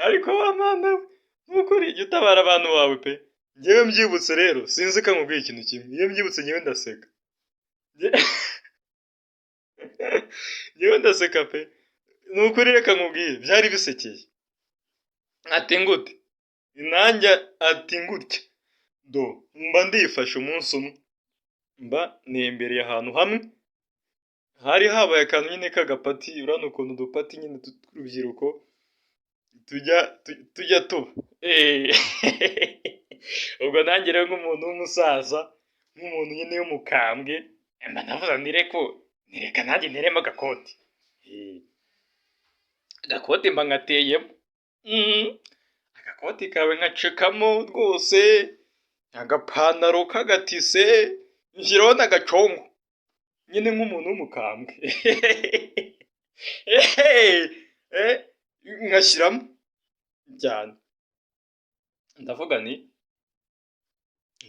Ariko wa Mana we, nukuri jya utabara abantu bawe pe. Njyewe mbyibutse rero, sinzi ko nkubwiye ikintu kimwe, iyo mbyibutse njyewe ndaseka. Njyewe ndaseka pe, ni ukuri reka nkubwire, byari bisekeye. Ati ngute? Nanjye ati ngutya. Do mba ndifashe umunsi umwe, mba nembereye ahantu hamwe, hari habaye akantu nyine k'agapati, urabona ukuntu udupati nyine tw'urubyiruko tujya tuba. Ubwo nanjye rero nk'umuntu w'umusaza, nk'umuntu nyine w'umukambwe, mba ndavuze nti reka nanjye nteremo agakoti. Agakoti mba ngateyemo. Agakoti kawe nkacekamo rwose, agapantaro k'agatise, nshyiraho n'agacongo. Nyine nk'umuntu w'umukambwe. Nkashyiramo cyane. Ndavuga nti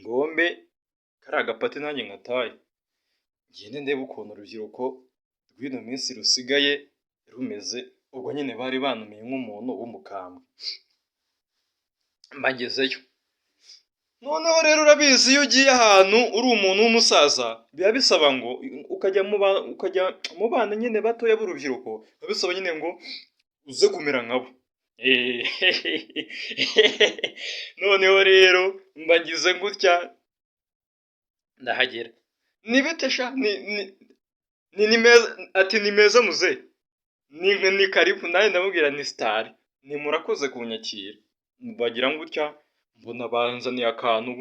ngombe kariya gapati nanjye nkatahe, ngende ndebe ukuntu urubyiruko rw'ino minsi rusigaye rumeze, ubwo nyine bari bantumiye nk'umuntu w'umukambwe. Mba ngezeyo. Noneho rero urabizi iyo ugiye ahantu uri umuntu w'umusaza, biba bisaba ngo ukajya mu bana nyine batoya b'urubyiruko, biba bisaba nyine ngo uze kumera nkabo. Noneho rero mba ngize gutya ndahagera. Ni bite sha? Ni meza, ati ni meza muzehe. Ni karibu, nanjye ndamubwira ni sitari. Ni murakoze kunyakira. Bagira gutya mbona banzaniye akantu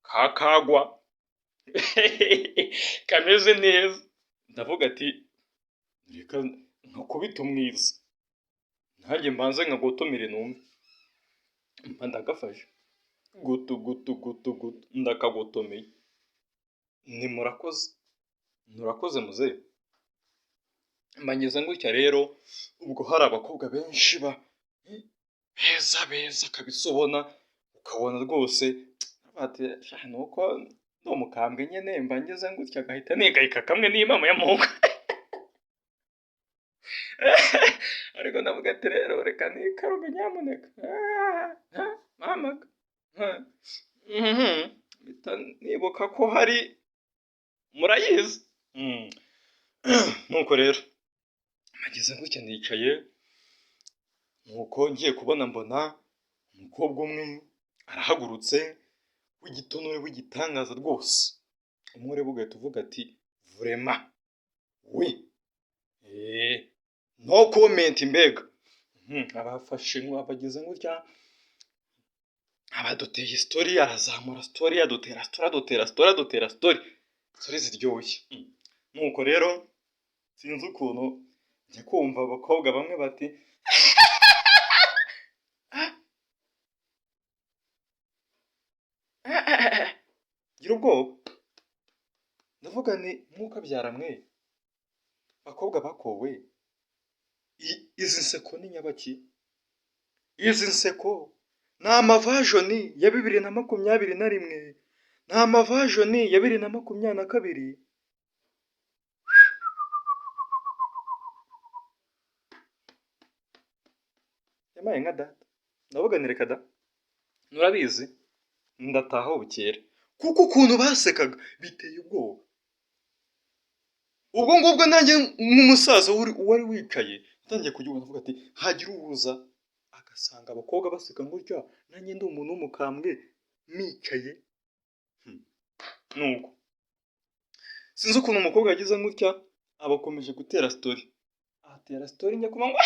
ka kagwa kameze neza. Ndavuga ati reka nkakubite umwiza, nanjye mbanze nkagotomere numve. Mba ndagafashe gutu gutu gutu gutu, ndakagotomeye. Ni murakoze, murakoze muzehe. Mba ngeze gutya rero, ubwo hari abakobwa benshi ba beza beza kabisa, ubona ukabona rwose bati nuko ndi umukambwe nyine, mba ngeze gutya agahita nigayika kamwe n'impamo ya Mungu. Ariko ndavuga ati rero reka nikarume nyamuneka, mama, nibuka ko hari murayizi. Nuko rero nageze gutya nicaye, nuko ngiye kubona mbona umukobwa umwe arahagurutse w'igitonore w'igitangaza rwose, umwe ureba ugahita uvuga ati vraiment we, no comment mbega. Abafashe abageze gutya abaduteye story, arazamura story, adutera story, adutera story, adutera story, story ziryoshye. Nuko rero sinzi ukuntu njya kumva abakobwa bamwe bati gira ubwoba. Ndavuga nti mwukabyara mwe bakobwa bakowe, izi nseko ni nyabaki? Izi nseko ni amavajoni ya 2021, ni amavajoni ya 2022. Yabaye nka data. Ndavuga nti reka da, murabizi ndataha bukera, kuko ukuntu basekaga biteye ubwoba. Ubwo ngubwo nanjye nk'umusaza wari wicaye utangiye kujya avuga ati hagira uwuza agasanga abakobwa baseka gutya, nanjye ndi umuntu w'umukambwe nicaye. Nuko sinzi ukuntu umukobwa yagize gutya, abakomeje gutera story, atera story njya kuba ngo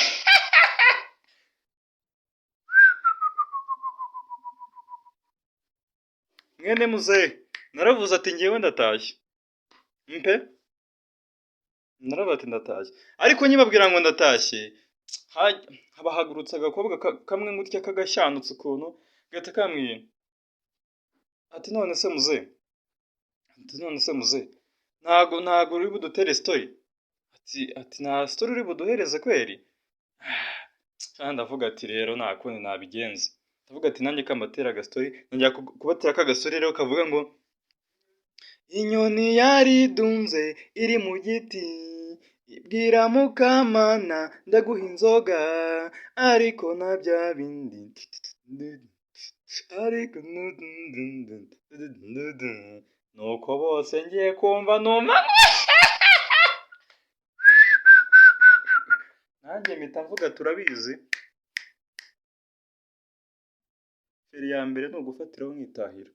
mwene muzehe, naravuze ati ngewe ndatashye mpe, naravuze ati ndatashye, ariko nkibabwira ngo ndatashye, habahagurutse agakobwa kamwe gutya k'agashanutse ukuntu, gahita kambwira ati none se muzehe, ati none se muzehe, ntago uri budutere story, ati nta story uri buduhereze kweri? Kandi ndavuga ati rero nta kundi nabigenza. Ndavuga ati nanjye kambatera agastori, nongera kubatera kagastori rero kavuga ngo inyoni yaridunze iri mu giti, Ibwira Mukamana ndaguha inzoga, ariko na bya bindi, ariko nuko bose ngiye kumva numva nanjye mpita mvuga turabizi. Feri ya mbere ni ugufatiraho nkitahira.